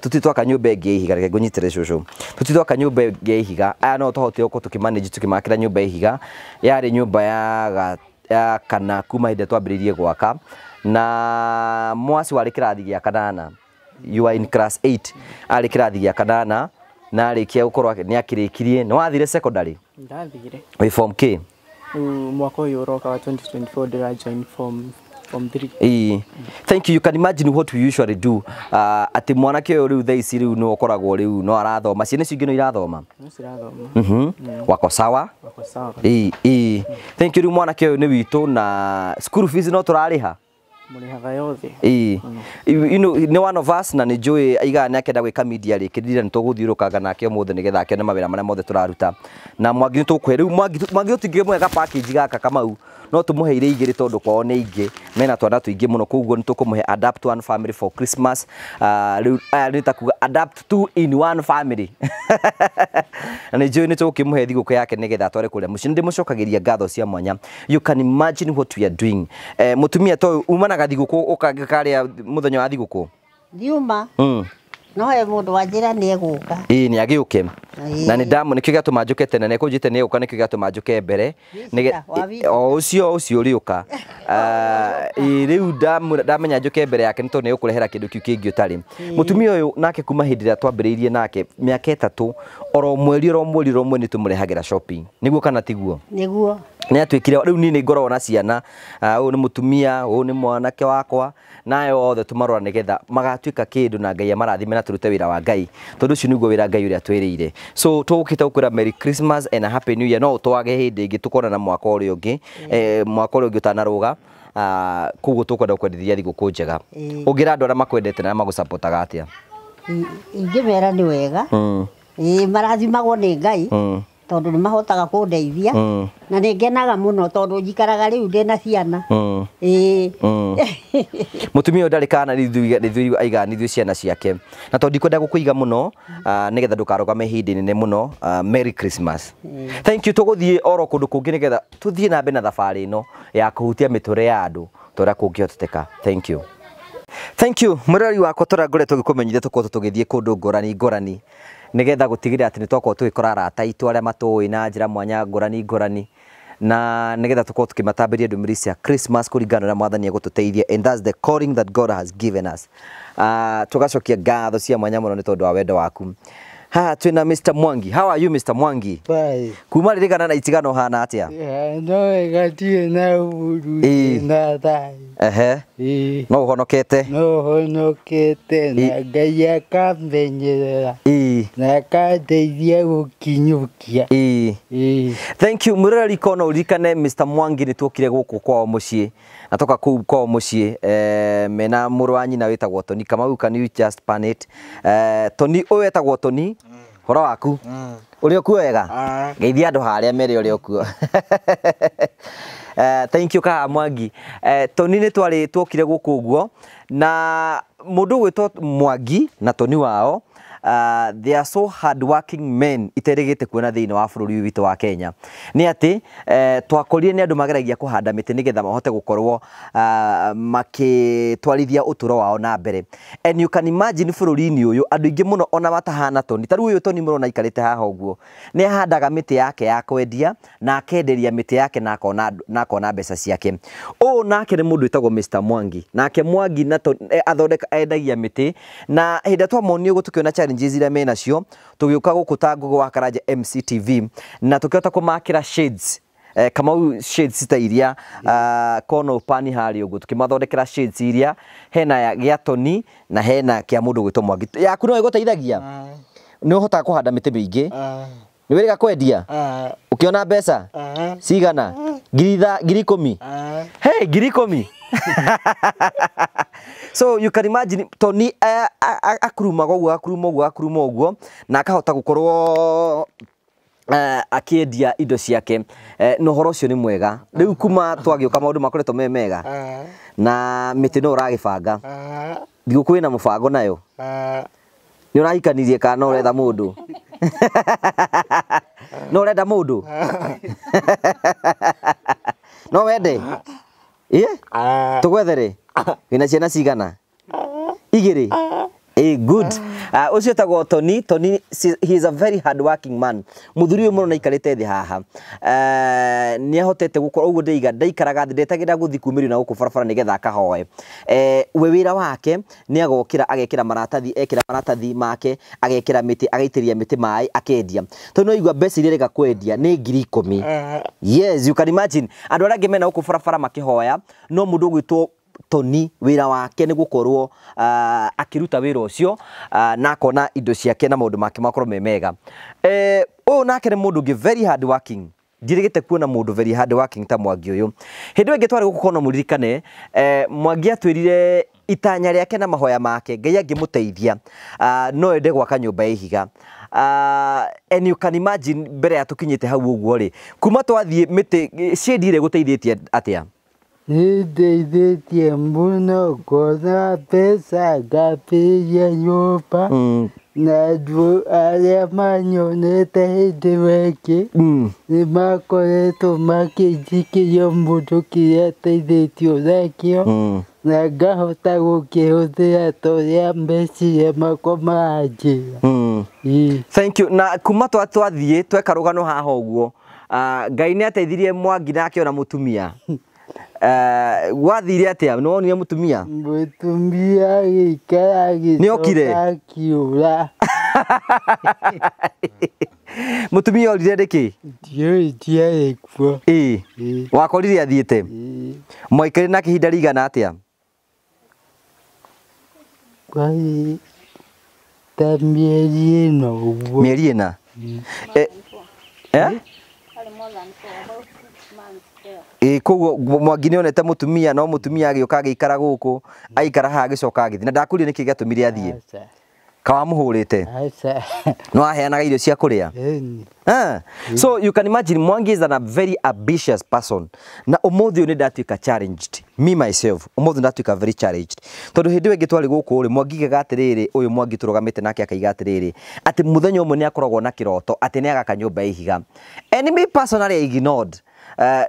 A: Tũtirĩ twaka nyũmba ĩngĩ ya ihiga, reke ngũnyitĩre cũcũ. Tũtirĩ twaka nyũmba ĩngĩ ya ihiga. Aya no twahotire gũkorwo tũkĩmanage tũkĩmakĩra nyũmba ya ihiga. Yarĩ nyũmba ya kana kuma hĩndĩ ĩrĩa twambĩrĩirie gwaka. Na Mwaci warĩ kĩrathi gĩa kanana. You are in class 8. Arĩ kĩrathi gĩa kanana na arĩkia gũkorwo nĩ akĩrĩkirie. Nĩ wathire secondary?
G: Ndathire.
A: Wĩ form K?
G: Mwaka ũyũ ũroka wa 2024 ndĩra join form 3.
A: Ĩĩ. Thank you. You can imagine what we usually do. Atĩ mwanake ũyũ rĩu thaa ici rĩu nĩ ũkoragwo rĩu no arathoma. Ciana icio ingĩ no irathoma?
G: No cirathoma.
A: Wako sawa?
G: Wako sawa.
A: Ĩĩ. Thank you. Rĩu mwanake ũyũ nĩ witũ na school fees no tũrarĩha?
G: Mũrĩhaga yothe.
A: Ĩĩ. You know, nĩ one of us na nĩ njũĩ aigaga nĩ akenda gwĩka media rĩ, kĩrira nĩ tũgũthiũrũkanga nake ũmũthĩ nĩgetha akĩone mawĩra marĩa mothe tũraruta. Na Mwangi nĩ tũkũhe rĩu Mwangi tũtingĩmũhe ga package gaka Kamau, no tũmũheire igĩrĩ tondũ kwao nĩ ingĩ, mena twana tũingĩ mũno, koguo nĩ tũkũmũhe Adapt One Family for Christmas. Rĩu aya nĩ ta kuga Adapt Two in One Family. Na nĩ njũĩ nĩ tũgũkĩmũhe thigũkũ yake nĩgetha atware kũrĩa mũciĩ. Nĩ ndĩmũcokagĩria ngatho cia mwanya. You can imagine what we are doing. Mũtumia ta ũyũ umanaga thigũkũ ũkangĩkarĩa mũthenya wa thigũkũ?
H: Ndiuma. No he mũndũ wanjĩra nĩ egũka.
A: Ĩĩ nĩ agĩũke. Na nĩ ndamu nĩkĩo gĩatũma njũke tene, na kũnjĩte nĩ egũka nĩkĩo gĩatũma njũke mbere. O ũcio ũcio ũrĩũka. Ĩĩ rĩu ndamenya njũke mbere yake nĩ tondũ nĩ egũkũrehera kĩndũ kĩu kĩngĩ ũtarĩ. Mũtumia ũyũ nake kuma hĩndĩ ĩrĩa twambĩrĩirie nake mĩaka 3 oro mweri oro mweri oro mweri nĩ tũmũrehagĩra shopping. Nĩguo kana tiguo?
H: Nĩguo.
A: Nĩ atuĩkire rĩu niĩ nĩ ngoragwo na ciana, ũyũ nĩ mũtumia, ũyũ nĩ mwanake wakwa, nayo othe tũmarora nĩgetha magatuĩka kĩndũ na Ngai amarathime na tũrute wĩra wa Ngai, tondũ ũcio nĩguo wĩra Ngai ũrĩa twĩrĩire. So tũgũkĩte gũkwĩra Merry Christmas and a Happy New Year. No ũtwage hĩndĩ ĩngĩ tũkonana mwaka ũrĩa ũngĩ, mwaka ũrĩa ũngĩ ũtanarũga. Koguo tũkwenda gũkwendithia thigũkũ njega. Ũngĩra andũ arĩa makwendete na arĩa magũcapotaga atĩa?
H: Ingĩmera nĩ wega. Ĩĩ marathimagwo nĩ Ngai. Tondũ nĩ mahotaga kũndeithia na nĩ ngenaga mũno tondũ njikaraga rĩu ndĩna ciana. Ĩĩ.
A: Mũtumia ũyũ ndarĩ kana nĩ aigaga nĩ ithuĩ ciana ciake, na tondũ ndikwenda gũkũiga mũno nĩgetha ndũkarũgame ihinda inene mũno. Merry Christmas. Thank you. Tũgũthiĩ oro kũndũ kũngĩ nĩgetha tũthiĩ na mbere na thabarĩ ĩno ya kũhutia mĩtũrĩre ya andũ ta ũrĩa kũngĩhoteteka. Thank you. Thank you. Mũrori wakwa tũrĩa ngoretwo ngĩkũmenyithia tũkoretwo tũgĩthiĩ kũndũ ngũrani ngũrani nĩgetha gũtigĩrĩra atĩ nĩ twakorwo tũgĩkora arata aitũ arĩa matũĩ na njĩra mwanya ngũrani ngũrani, na nĩgetha tũkorwo tũkĩmatambĩria ndũmĩrĩri cia Christmas kũringana na ũrĩa Mwathani egũtũteithia, and that's the calling that God has given us. Tũgacokia ngatho cia mwanya mũno nĩ tondũ wa wendo waku. Haha twĩna Mr. Mwangi. How are you Mr. Mwangi?
I: Bye.
A: Kuma ririkana na itigano hana atĩa?
I: No wega ndirĩ na ũru na thayũ.
A: Ehe. No ũhonokete?
I: No honokete na Ngai akamenyerera na akandeithia gũkinyũkia.
A: Thank you. Mũroreri kono ũririkane Mr. Mwangi nĩ tuokire gũkũ kwao mũciĩ na toka kũu kwao mũciĩ mena mũrũ wa nyina wĩtagwo Tony Kamau. Can you just pan it? Tony ũyũ etagwo Tony. Horo waku? Ũrĩ okuo wega? Geithia andũ harĩa mere ũrĩ okuo. Thank you Kaha Mwangi. Tony nĩ twarĩ tuokire gũkũ ũguo na mũndũ ũgwĩtwo Mwangi na Tony wao They are so hard working men iterĩgĩte kuona thĩinĩ wa bũrũri witũ wa Kenya. Nĩ atĩ twakorire nĩ andũ mageragia kũhanda mĩtĩ nĩgetha mahote gũkorwo makĩtwarithia ũtũro wao na mbere. And you can imagine bũrũri-inĩ ũyũ andũ aingĩ mũno ona matahana Toni. Ta rĩu ũyũ Toni mũrona aikarĩte haha ũguo, nĩ ahandaga mĩtĩ yake ya kwendia na akenderia mĩtĩ yake na akona mbeca ciake. Ũũ nake nĩ mũndũ wĩtagwo Mr Mwangi. Nake Mwangi na athondeka endagia mĩtĩ, na hĩndĩ ĩrĩa twamonire ũguo tũkĩona challenges iria menacio, tũgĩũka gũkũ ta Ngũgĩ wa Karanja MCTV na tũkĩhota kũmakĩra shades, Kamau shades ta iria kono pani harĩa ũguo, tũkĩmathondekera shades iria hena gĩa Toni na hena kĩa mũndũ gwĩtwo Mwangi. Yaku no ĩgũteithagia? Nĩ ũhotaga kũhanda mĩtĩ mĩingĩ? Nĩ wĩrĩga kwendia? Ũkĩona mbeca cigana? Ngiri 10? Hey, ngiri 10. So you can imagine Toni akurumaga ũguo akuruma ũguo akuruma ũguo na akahota gũkorwo akĩendia indo ciake, na ũhoro ũcio nĩ mwega. Rĩu kuma twagĩũka maũndũ makoretwo me mega na mĩtĩ no ũragĩbanga. Thigũkũ wĩna mũbango nayo? Nĩ ũrahikanirie kana no ũretha mũndũ? No ũrenda mũndũ? No wende? Ĩĩ? Tũgwethere? Wĩna ciana cigana? 2? Good. Ũcio etagwo Toni. Toni, he is a very hard working man. Mũthuri ũyũ mũno nĩaikarĩte thĩ haha. Nĩ ahotete gũkorwo ũguo ndĩiga ndaikaraga thĩ, ndetagĩra gũthiĩ kumĩrio na gũkũ barabara nĩgetha akahoe. We wĩra wake nĩ agokĩra agekĩra maratathi, ekĩra maratathi make, agekĩra mĩtĩ, agaitĩrĩria mĩtĩ maĩ, akendia. Tondũ no igua mbeca iria arega kwendia nĩ ngiri 10. Yes, you can imagine. Andũ arĩa angĩ mena gũkũ barabara makĩhoya, no mũndũ ũgwĩtwo Toni wĩra wake nĩ gũkorwo akĩruta wĩra ũcio, na akona indo ciake na maũndũ make makorwo me mega. Ũyũ nake nĩ mũndũ ũngĩ very hard working. Ndirĩgĩte kuona mũndũ very hard working ta Mwangi ũyũ. Hĩndĩ ĩyo ĩngĩ twarĩ gũkũ no mũririkane, Mwangi atwĩrire itanya rĩake na mahoya make Ngai angĩmũteithia, no ende gwaka nyũmba ya ihiga. And you can imagine mbere ya tũkinyĩte hau ũguo rĩ, kuma twathiĩ mĩtĩ shade ĩrĩa ĩgũteithĩtie atĩa?
I: Nĩndeithĩtie mũno kuona mbeca ngambĩrĩria nyũmba, na andũ arĩa manyonete hĩndĩ ĩyo ĩngĩ nĩ makoretwo makĩnjikĩria mũndũ kĩrĩa ndeithĩtio nakĩo, na ngahota gũkĩhũthĩra ta ũrĩa meciria makwa maranjĩra.
A: Thank you. Na kuma twathiĩ tweka rũgano haha ũguo, Ngai nĩ ateithirie Mwangi na akĩona mũtumia. Gwathire atĩa? Nĩ wonire mũtumia?
I: Mũtumia agĩikara agĩcoka akiũra.
A: Mũtumia orire nĩkĩ?
I: Ndiũĩ, ndiarĩ kuo.
A: Ĩĩ. Wakorire athiĩte? Mwaikarire nake ihinda rĩigana atĩa?
I: Kwarĩ ta mĩeri 4 ũguo.
A: Mĩeri 4? Koguo Mwangi nĩ onete mũtumia, no mũtumia agĩũka agĩikara gũkũ, aikara haha agĩcoka agĩthiĩ. Na ndakũria nĩkĩ gĩatũmire athiĩ? Kawamũhũrĩte? No aheanaga irio cia kũrĩa? So you can imagine Mwangi is a very ambitious person. Na ũmũthĩ ũyũ nĩ ndatuĩka challenged. Me myself, ũmũthĩ ndatuĩka very challenged. Tondũ hĩndĩ ĩyo ĩngĩ twarĩ gũkũ rĩ, Mwangi aigaga atĩrĩrĩ, ũyũ Mwangi tũrũgamĩte nake akaiga atĩrĩrĩ, atĩ mũthenya ũmwe nĩ akoragwo na kĩroto atĩ nĩ agaka nyũmba ya ihiga. And me personally I ignored.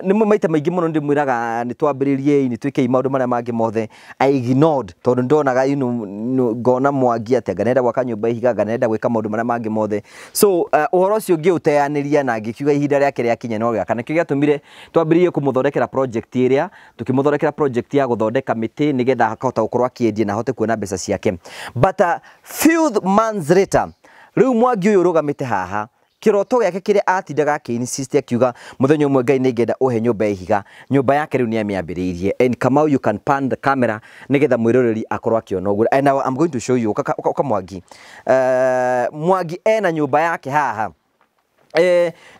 A: Nĩ maita maingĩ mũno ndĩmwĩraga nĩ twambĩrĩriei, nĩ twĩkei maũndũ marĩa mangĩ mothe. I ignored tondũ ndonaga ngona Mwangi atĩ anga nĩarenda gwaka nyũmba ihiga, anga nĩarenda gwĩka maũndũ marĩa mangĩ mothe. So ũhoro ũcio ngĩũteanĩria na ngĩkiuga ihinda rĩake rĩakinya no gĩaka. Nĩkĩo gĩatũmire twambĩrĩrie kũmũthondekera project ĩrĩa, tũkĩmũthondekera project ya gũthondeka mĩtĩ nĩgetha akahota gũkorwo akĩendia na ahote kuona mbeca ciake. But few months later, rĩu Mwangi ũyũ ũrũgamĩte haha, kĩroto gĩake kĩrĩa atindaga akĩ-insist akiuga mũthenya ũmwe Ngai nĩngenda ũhe nyũmba ya ihiga, nyũmba yake rĩu nĩamĩambĩrĩirie. And Kamau, you can pan the camera nĩgetha mwĩroreri akorwo akĩona ũguo. And now I'm going to show you. Ũka Mwangi. Mwangi ena nyũmba yake haha.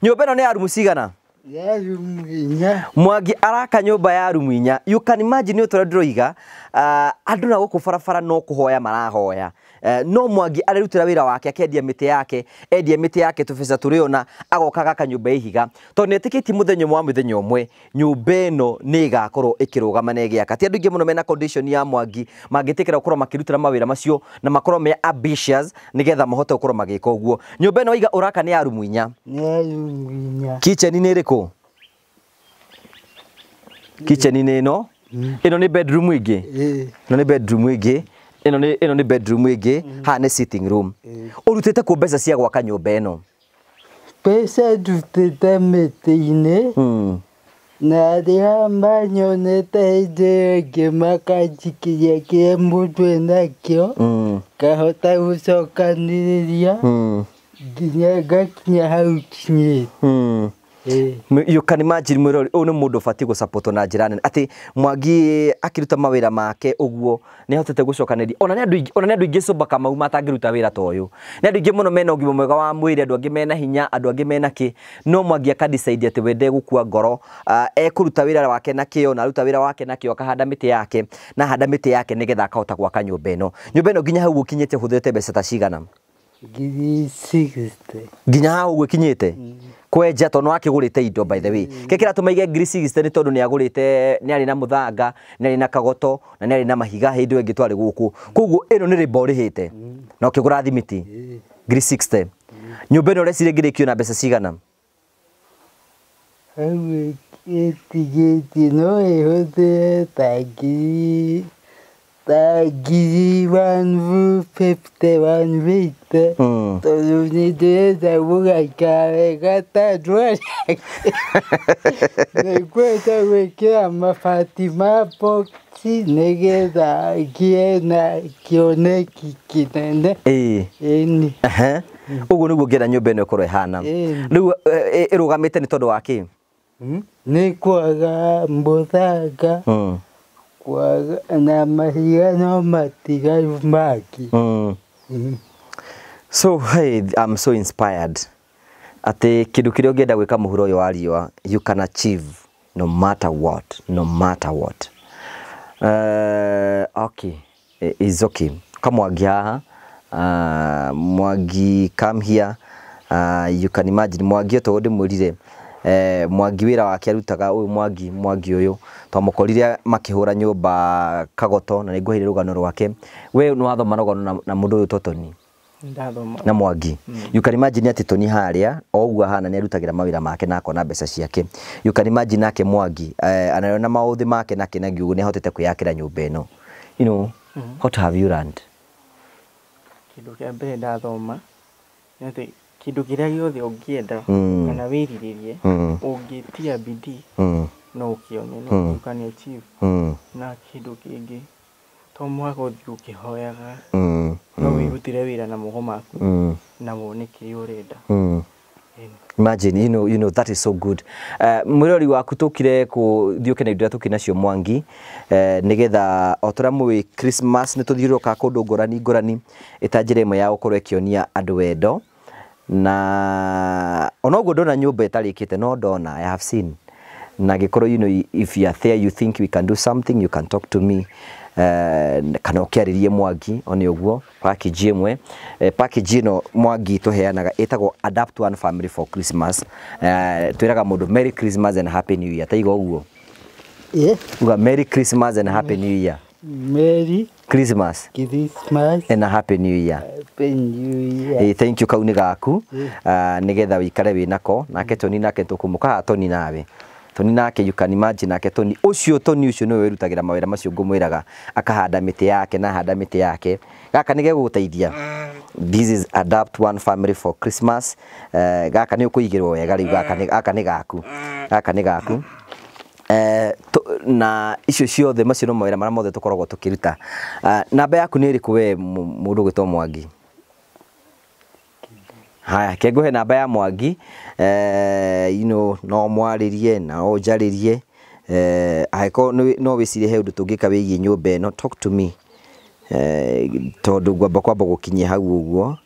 A: Nyũmba ĩno nĩ ya rumu cigana?
I: Ya rumu inya.
A: Mwangi araka nyũmba ya rumu inya. You can imagine ũtũrĩa ndĩroiga, andũ na gũkũ barabara no kũhoya marahoya. No Mwangi arerutĩra wĩra wake, akendia mĩtĩ yake, endia mĩtĩ yake tũbeca tũrĩona, agoka gaka nyũmba ya ihiga. Tondũ nĩetĩkĩtie mũthenya ũmwe wa mĩthenya ũmwe nyũmba ĩno nĩ ĩgakorwo ĩkĩrũgama na ĩgĩaka. Ti andũ aingĩ mũno mena condition ya Mwangi mangĩtĩkĩra gũkorwo makĩrutĩra mawĩra macio na makorwo me ambitious nĩgetha mahote gũkorwo magĩka ũguo. Nyũmba ĩno waiga ũraka nĩ ya rumu inya.
I: Nĩ ya rumu inya.
A: Kitchen nĩ ĩrĩkũ? Kitchen nĩ ĩno. Ĩno nĩ bedroom ĩngĩ. Ĩno nĩ bedroom ĩngĩ. Ĩno nĩ bedroom ĩngĩ. Haha nĩ sitting room. Ũrutĩte kũ mbeca cia gwaka nyũmba ĩno?
I: Mbeca ndutĩte mĩtĩ-inĩ. Na arĩa manyonete hĩndĩ ĩyo ĩngĩ makanjikĩria kĩrĩa mũndũ enakĩo, ngahota gũcokanĩrĩria nginya ngakinya hau nginyĩte.
A: You can imagine mwĩrori ũyũ nĩ mũndũ ũbatiĩ gũsapotwo na njĩra nene, atĩ Mwangi akĩruta mawĩra make ũguo nĩ ahotete gũcokanĩria. Ona nĩ andũ aingĩ Sober Kamau matangĩruta wĩra ta ũyũ. Nĩ andũ aingĩ mũno mena ũgima mwega wa mwĩrĩ, andũ angĩ mena hinya, andũ angĩ mena kĩ, no Mwangi akadecide atĩ we ndegũkua ngoro, ekũruta wĩra wake na kĩo, na aruta wĩra wake na kĩo, akahanda mĩtĩ yake, na ahanda mĩtĩ yake nĩgetha akahota gwaka nyũmba ĩno. Nyũmba ĩno nginya hau ũkinyĩte ũhũthĩrĩte mbeca ta cigana?
I: Ngiri 60.
A: Nginya hau ũguo ĩkinyĩte? Kwenja tondũ nĩwakĩgũrĩte indo by the way. Kĩrĩa kĩratũma aige ngiri 60 nĩ tondũ nĩagũrĩte, nĩarĩ na mũthanga, nĩarĩ na kagoto, na nĩarĩ na mahiga hĩndĩ ĩyo ĩngĩ twarĩ gũkũ. Koguo ĩno nĩ rĩmba ũrĩhĩte na ũkĩgũra thimiti ngiri 60. Nyũmba ĩno ũreciria ĩngĩrĩkio na mbeca cigana?
I: Hau ĩtigĩtie no ĩhũthĩre ta ngiri 150 180, tondũ nĩ ndĩrenda gũgaikara wega ta andũ arĩa angĩ. Nĩngwenda gwĩkĩra mabati ma boxi nĩgetha ngĩe na kĩoneki kĩnene. Ĩni.
A: Ũguo nĩguo ngĩenda nyũmba ĩno ĩkorwo ĩhana. Rĩu ĩrũgamĩte nĩ tondũ wa kĩ?
I: Nĩ kwaga mũthanga, na mahiga no matigaru mangĩ.
A: So hey, I'm so inspired atĩ kĩndũ kĩrĩa ũngĩenda gwĩka mũhuro ũyũ wa riũa, you can achieve no matter what, no matter what. Okay, it's okay. Kamwangi haha, Mwangi come here. You can imagine Mwangi to ndĩmwĩrire, Mwangi wĩra wake arutaga ũyũ Mwangi ũyũ twamũkorire makĩhũra nyũmba Kagoto, na nĩngũheire rũgano rwake. We nĩwathoma rũgano na mũndũ ũyũ Totoni?
G: Ndathoma.
A: Na Mwangi. You can imagine atĩ Toni harĩa o ũguo ahana nĩarutagĩra mawĩra make na akona mbeca ciake. You can imagine nake Mwangi anarona maũthĩ make na kĩnagi ũguo nĩahotete kwĩyakĩra nyũmba ĩno. You know, what have you learned?
G: Kĩndũ kĩa mbere ndathoma nĩ atĩ kĩndũ kĩrĩa gĩothe ũngĩenda kana wĩrirĩrie, ũngĩtia bidii no ũkĩone, no you can achieve. Na kĩndũ kĩngĩ to mũhaka ũthiĩ ũkĩhoyaga, no wĩrutĩre wĩra na moko maku na wone kĩrĩa ũrenda.
A: Imagine, you know that is so good. Mwĩrori waku tũkire kũthiĩ ũkene indo iria tũkĩ nacio Mwangi, nĩgetha o torĩa mũĩ Christmas nĩ tũthiũrũrũkaga kũndũ ngũrani ngũrani, ĩta njĩra ĩmwe ya gũkorwo ĩkĩonia andũ wendo. Na onoguo ndona nyũmba ĩtarĩkĩte, no ndona, I have seen. Na gĩkorwo, you know, if you are there, you think we can do something, you can talk to me. Kana ũkĩarĩrie Mwangi one ũguo package ĩmwe, package ĩno Mwangi tũheanaga ĩtagwo Adapt One Family for Christmas. Twĩraga mũndũ Merry Christmas and Happy New Year. Taiga ũguo. Uga Merry Christmas and Happy New Year.
I: Merry
A: Christmas
I: Christmas
A: and a Happy New Year.
I: Happy New Year.
A: Thank you kau nĩ gaku, nĩgetha wĩikare wĩ nako. Nake Toni nake tũkũmũka Toni nawe. Toni nake you can imagine nake Toni ũcio, Toni ũcio nĩwe wĩrutagĩra mawĩra macio ngũmwĩraga, akahanda mĩtĩ yake na ahanda mĩtĩ yake. Gaka nĩ gegũgũteithia. This is Adapt One Family for Christmas. Gaka nĩ ũkũigĩrwo wega rĩu, gaka nĩ gaku. Gaka nĩ gaku. Na icio ciothe macio no mawĩra marĩa mothe tũkoragwo tũkĩruta. Namba yaku nĩ ĩrĩkũ we mũndũ ũgwĩtwo Mwangi? Haya, kengũhe namba ya Mwangi. You know, no mwarĩrie na ũnjarĩrie. Angĩkorwo no wĩcirie he ũndũ tũngĩka wĩgiĩ nyũmba ĩno, talk to me. Tondũ ngwamba kwamba gũkinyia hau ũguo.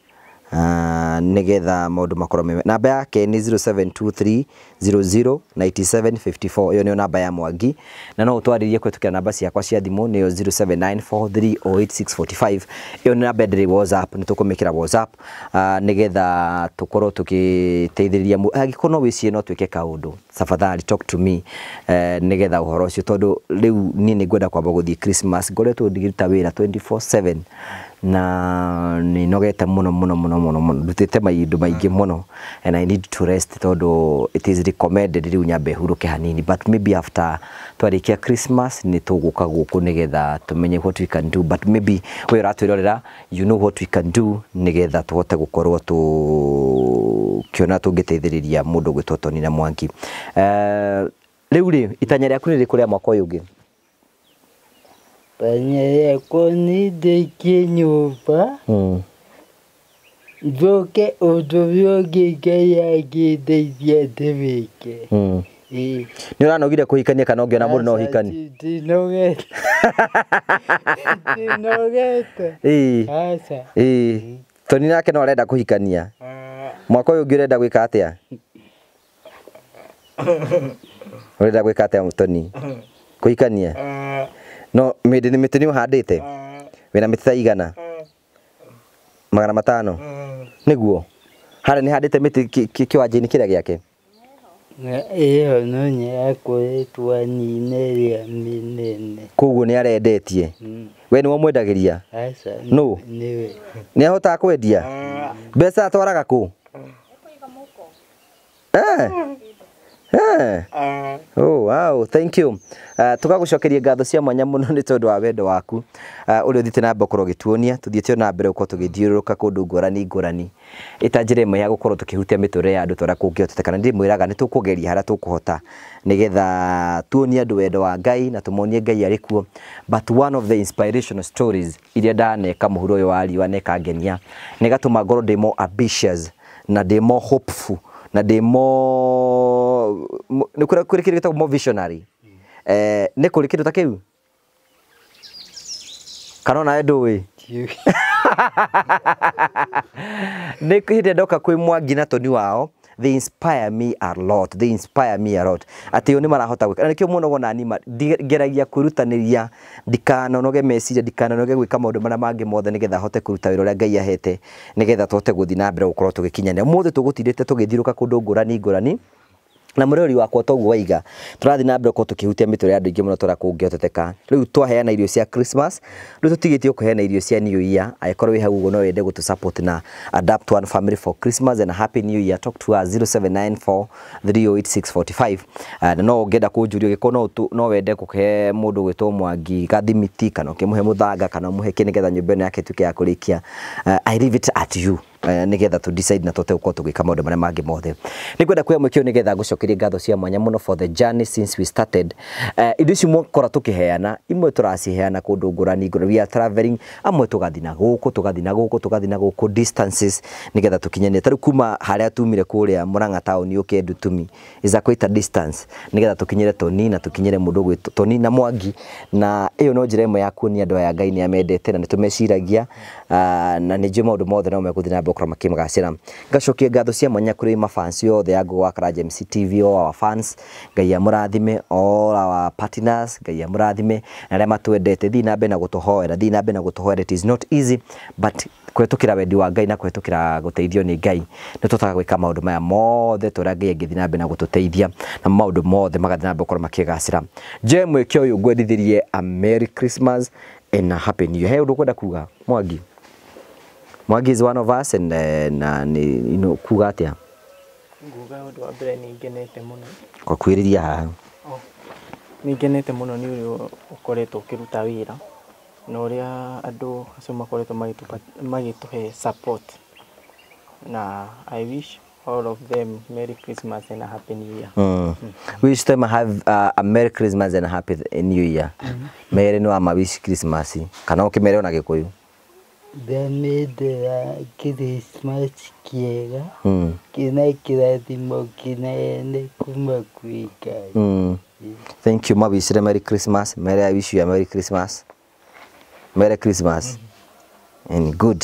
A: Nigetha maundu makorwo me namba yake ni 0723009754. Iyo niyo namba ya Mwangi, na no utwaririe kwitukira namba ciakwa cia thimu niyo 0794308645. Iyo ni namba ndiri WhatsApp, ni tukumikira WhatsApp nigetha tukorwo tukiteithiriria angĩkorwo no wĩcie no twĩke kaundu, tafadhali talk to me nigetha uhoro ucio, tondu riu ni nĩ ngwenda kwamba guthii Christmas, ngoretwo ndigĩruta wĩra 24/7 na nĩ nogete mũno mũno mũno mũno mũno, ndutĩte maindo maingĩ mũno and I need to rest, tondu it is recommended rĩu nyambe hurũke hanini, but maybe after twarĩkia Christmas nĩ tũgũka gũkũ nĩgetha tũmenye what we can do, but maybe we ũratwĩrorera you know what we can do nĩgetha tũhote gũkorwo tũkĩona tũngĩteithĩrĩria mũndũ gwĩtwo Tony na Mwangi. Rĩu rĩ itanya rĩaku nĩ rĩrĩkũ rĩa mwaka ũyũ ũngĩ?
I: Itanya rĩakwa nĩ ndĩkie nyũmba, njoke ũndũ ũrĩa ũngĩ Ngai angĩndeithia ndĩwĩke.
A: Nĩ ũranogire kũhikania kana ũngĩona mũndũ no ũhikanie?
I: Ndinogete. Ndinogete. Aca.
A: Tony nake no arenda kũhikania. Mwaka ũyũ ũngĩ ũrenda gwĩka atĩa? Ũrenda gwĩka atĩa Tony? Kũhikania? No mĩndĩ nĩ mĩtĩ nĩ ũhandĩte? Wĩna mĩtĩ ta igana? 500? Nĩguo. Harĩa nĩ handĩte mĩtĩ kĩwanja-inĩ kĩrĩa gĩake?
I: Ĩyo no nĩakoretwo anina ĩrĩa mĩnene.
A: Koguo nĩ arendetie? We nĩwe ũmwendagĩria?
I: Aca.
A: Nũ?
I: Nĩwe.
A: Nĩ ahotaga kwendia? Mbeca atwaraga kũ? Oh wow, thank you. Tugagucokeria ngatho cia mwanya muno nĩ tondũ wa wendo waku ũrĩa ũthiĩte na mbere gũkorwo ũgĩtuonia. Tũthiĩte na mbere gũkorwo tũgĩthiũrũrũka kũndũ ngũrani ngũrani ĩta njĩra ĩmwe ya gũkorwo tũkĩhutia mĩtũrĩre ya andũ ta ũrĩa kũngĩhotekeka, na ndĩmwĩraga nĩ tũkũgeria harĩa tũkũhota nĩgetha tuonie andũ wendo wa Ngai na tũmonie Ngai arĩ kuo. But one of the inspirational stories iria ndaneka mũhuro ũyũ wa riũa na ĩkangenia na ĩgatũma ngorwo ndĩ more ambitious na ndĩ more hopeful na ndĩ more nĩ kũrĩ kĩndũ gĩtagwo more visionary. Nĩ kũrĩ kĩndũ ta kĩu kana onawe ndũĩ? Nĩ hĩndĩ ĩrĩa ndoka kwĩ Mwangi na Tony wao, they inspire me a lot, they inspire me a lot. Atĩ nĩ marahota gwĩka, na nĩkĩo mũno wona ni ngeragia kwĩrutanĩria ndikananoge meciria, ndikananoge gwĩka maũndũ marĩa mangĩ mothe nĩgetha hote kũruta wĩra ũrĩa Ngai ahete nĩgetha tũhote gũthiĩ na mbere gũkorwo tũgĩkinyanĩra. Ũmũthĩ tũgũtindĩte tũgĩthiũrũrũka kũndũ ngũrani ngũrani na mũrori wakwa toguo waiga tũrathiĩ na mbere gũkorwo tũkĩhutia mĩtũrĩre ya andũ aingĩ mũno tũrĩa kũngĩhoteteka. Rĩu twaheana irio cia Christmas, rĩu tũtigĩtie kũheana irio cia New Year. Angĩkorwo wĩ hau ũguo no wende gũtũ support na adapt one family for Christmas and a happy New Year, talk to us 0794308645. Na no ũngĩenda kũnjũria ũngĩkorwo no wende kũhe mũndũ gwĩtwo Mwangi gathimiti kana ũkĩmũhe mũthanga kana ũmũhe kĩ nĩgetha nyũmba ĩno yake ĩtuĩke ya kũrĩkia. I leave it at you nigetha tu decide na tũhote gũkorwo tũgĩka maũndũ marĩa mangĩ mothe. Nĩngwenda kuoya mweke ũyũ nĩgetha ngũcokerie ngatho cia mwanya mũno for the journey since we started. Indo ici mwakora tũkĩheana, imwe tũraciheana kũndũ ngũrani ngũrani, we are traveling, amwe tũgathiĩ na gũkũ, tũgathiĩ na gũkũ, tũgathiĩ na gũkũ distances nĩgetha tũkinyanĩre. Ta rĩu kuma harĩa tumire kũrĩa Murang'a town ũke Ndutumi is a quite a distance nĩgetha tũkinyĩre Tony na tũkinyĩre mũndũ gwĩtwo Tony na Mwangi, na ĩyo no njĩra ĩmwe ya kuonia andũ aya Ngai nĩ amendete na nĩ tũmeciragia, na nĩ njũĩ maũndũ mothe no megũthiĩ na mbere gũkorwo makĩmagacĩra. Ngacokia ngatho cia mwanya kũrĩ mafans yothe ya Ngũgĩ wa Karanja MC TV, all our fans, Ngai amũrathime, all our partners, Ngai amũrathime, na arĩa matwendete, thiĩ na mbere na gũtũhoera, thiĩ na mbere na gũtũhoera. It is not easy, but kũhetũkĩra wendi wa Ngai na kũhetũkĩra gũteithio nĩ Ngai nĩ tũhotaga gwĩka maũndũ maya mothe tũrĩa Ngai angĩthiĩ na mbere na gũtũteithia na maũndũ mothe magathiĩ na mbere gũkorwo makĩgacĩra. Njoe mweke ũyũ ngwendithĩrie a Merry Christmas and a Happy New Year. He ũndũ ũkwenda kuga Mwangi? Mwangi is one of us and na nĩ you know, kuga atĩa?
G: Nguga ũndũ wa mbere nĩ ngenete mũno.
A: Kwa kwĩrĩria haha.
G: Nĩ ngenete mũno nĩ ũrĩa ũkoretwo ũkĩruta wĩra na ũrĩa andũ acio makoretwo magĩtũhe support, na I wish all of them Merry Christmas and a Happy New Year.
A: Wish them have a Merry Christmas and a Happy New Year. Merry no ama wish Christmas kana ũkĩmere ona Gĩkũyũ.
I: Ndamendera Christmas kĩega kĩna kĩrathimo kĩnene kuma kwĩ Ngai.
A: Thank you. Mawishire Merry Christmas. Merry, I wish you a Merry Christmas. Merry Christmas. And good.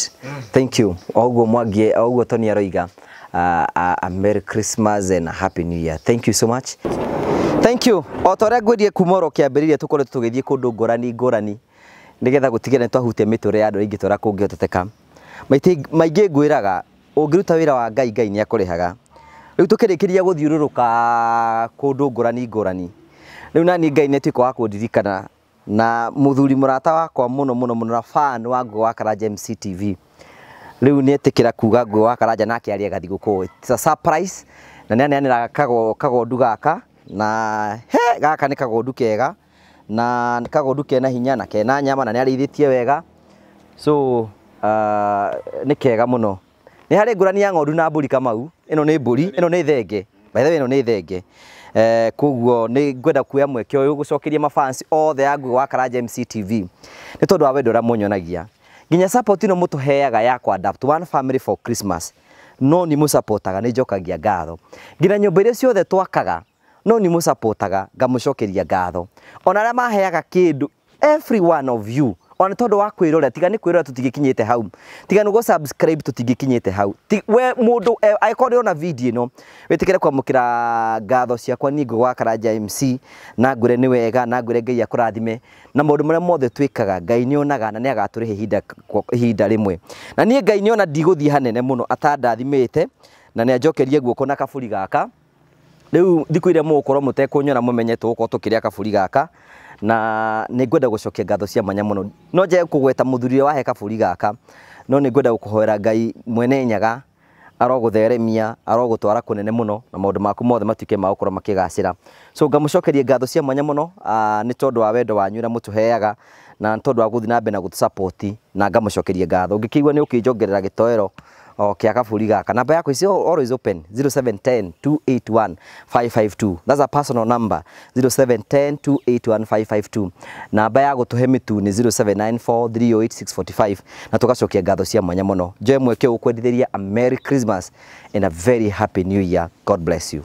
A: Thank you. Oguo mwangie oguo Tony aroiga. A Merry Christmas and a Happy New Year. Thank you so much. Thank you. O ta ũrĩa ngwĩrire kuma oro kĩambĩrĩria tũkoretwo tũgĩthiĩ kũndũ ngũrani ngũrani nĩgetha gũtigĩrĩra nĩ twahutia mĩtũrĩre ya andũ aingĩ ta ũrĩa kũngĩhoteteka. Maingĩ ngwĩraga ũngĩruta wĩra wa Ngai, Ngai nĩ akũrĩhaga. Rĩu tũkĩrĩkĩria gũthiũrũrũka kũndũ ngũrani ngũrani, rĩu nani Ngai nĩ atuĩka wa kũndirikana na mũthuri mũrata wakwa mũno mũno mũno na fan wa Ngũgĩ wa Karanja MCTV. Rĩu nĩ etĩkĩra kuga Ngũgĩ wa Karanja nake arĩaga thigũkũ. It's a surprise na nĩ aneanĩra kagondu gaka na he gaka nĩ kagondu kega na nĩ kagondu kena hinya na kena nyama na nĩ arĩithĩtie wega, so nĩ kega mũno. Nĩ harĩ ngũrani ya ng'ondu na mbũri Kamau. Ĩno nĩ mbũri, ĩno nĩ thenge. By the way, ĩno nĩ thenge. Koguo nĩ ngwenda kuoya mweke ũyũ gũcokeria mafans othe a Ngũgĩ wa Karanja MCTV nĩ tondũ wa wendo ũrĩa mũnyonagia. Nginya support ĩno mũtũheaga ya kũ adapt one family for Christmas, no nĩ mũsupportaga, nĩ njokagia ngatho. Nginya nyũmba iria ciothe twakaga, no nĩ mũsupportaga, ngamũcokeria ngatho. Ona arĩa maheaga kĩndũ, every one of you, ona tondũ wa kwĩrorera, tiga nĩ kwĩrorera tũtingĩkinyĩte hau, tiga nĩ gũ subscribe tũtingĩkinyĩte hau. We mũndũ angĩkorwo ndĩrona video ĩno, wĩtĩkĩre kwamũkĩra ngatho ciakwa niĩ Ngũgĩ wa Karanja MC, na ngwĩre nĩ wega, na ngwĩre Ngai akũrathime, na maũndũ marĩa mothe twĩkaga Ngai nĩ onaga na nĩ agatũrĩha ihinda rĩmwe. Na niĩ Ngai nĩ ona ndigũthiĩ hanene mũno atandathimĩte, na nĩ anjokerie guoko na kaburi gaka. Rĩu thikũ iria mũgũkorwo mũtekũnyona mũmenye tũgũkorwo tũkĩrĩa kaburi gaka, na nĩ ngwenda gũcokia ngatho cia mwanya mũno. No njage kũgweta mũthuri ũrĩa wahe kaburi gaka, no nĩ ngwenda gũkũhoera Ngai mwene Nyaga arogũtheremia, arogũtwara kũnene mũno, na maũndũ maku mothe matuĩke ma gũkorwo makĩgacĩra. So ngamũcokeria ngatho cia mwanya mũno nĩ tondũ wa wendo wanyu ũrĩa mũtũheaga, na nĩ tondũ wa gũthiĩ na mbere na gũtũsupport, na ngamũcokeria ngatho. Ũngĩkĩigua nĩ ũkĩnjongerera gĩtoero o kĩa kaburi gaka, namba yakwa is always open, 0710 281 552. That's a personal number, 0710 281 552. Namba ya gũtũhe mĩtu nĩ 0794 308 645, na tũgacokia ngatho cia mwanya mũno. Njoe mweke ũkwendithĩria a Merry Christmas and a very Happy New Year. God bless you.